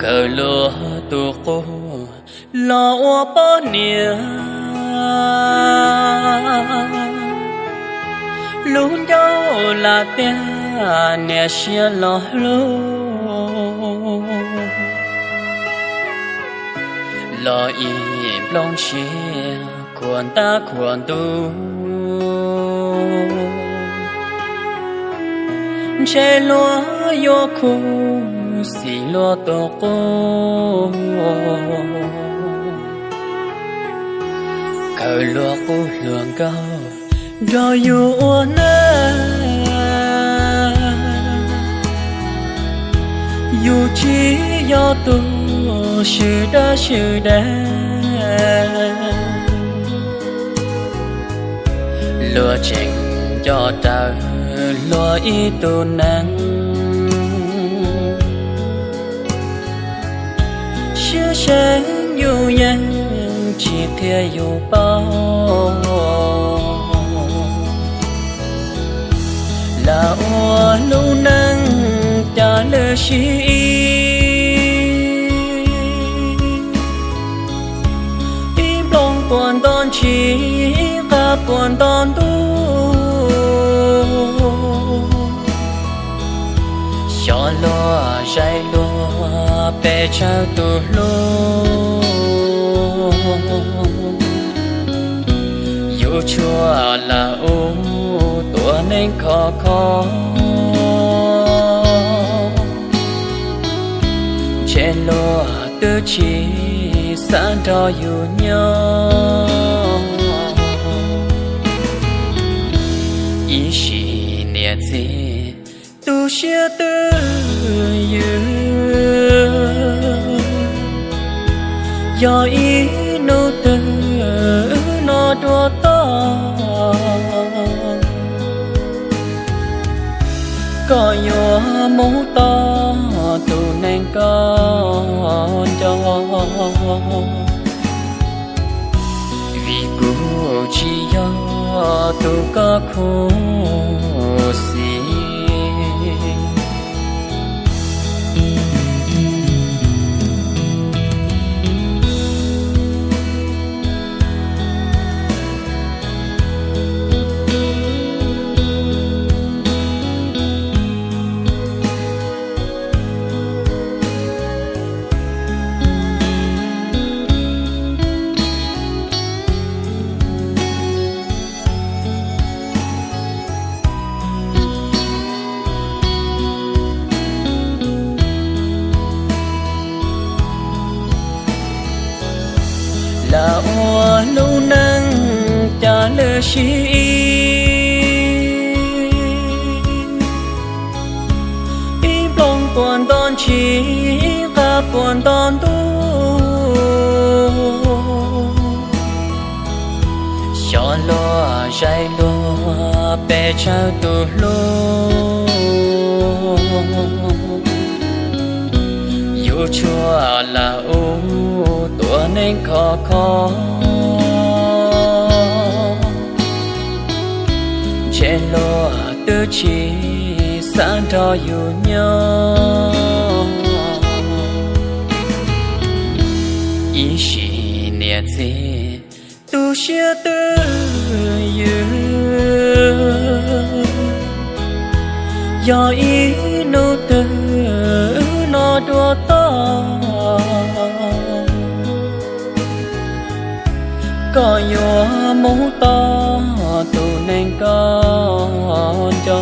Kawg luag tus qub los ua poj niam, lub ncauj lam tiag niam siab los hlub, los ib nplooj siab khuam ntab khuam ntuj. Ntshe luag yuav khuv xim luag tus qub, kawg luag qub hluas nkauj nrog yus ua neej. Yus tsis yog tus swm dawb swm dev, luag tseem nco rawv luag ib tug neeg. Siab seev yus yeej tsis qhia yus paub, lam ua lub neej cas lwj sib ib, ib nplooj puas nto ntsis, ib nqaj puas nto ntuj. Xyov luag zais luag pes tsawg tus hlub, yus tshuav lam ua tuam neeg khov kho. Ntshe luag twb tsis xav nrog yus nyob. Ib sim niam txiv tu siab twj ywm, yog ib hnub twg wb no dua toj, koj yuav mus tos tus neeg koj nco, vim kuv tsis yog tus koj khuv xim. Lam ua lub neej cas lwj sib ib, ib nplooj puas nto ntsis, ib nqaj puas nto ntuj. Xyov luag zais luag pes tsawg tus hlub, yus tshuav lam ua tuam neeg khov kho. Ntshe luag twb tsis xav nrog yus nyob. Ib sim niam txiv tu siab twj ywm, yog ib hnub twg wb no dua toj, koj yuav mus tos tus neeg koj nco.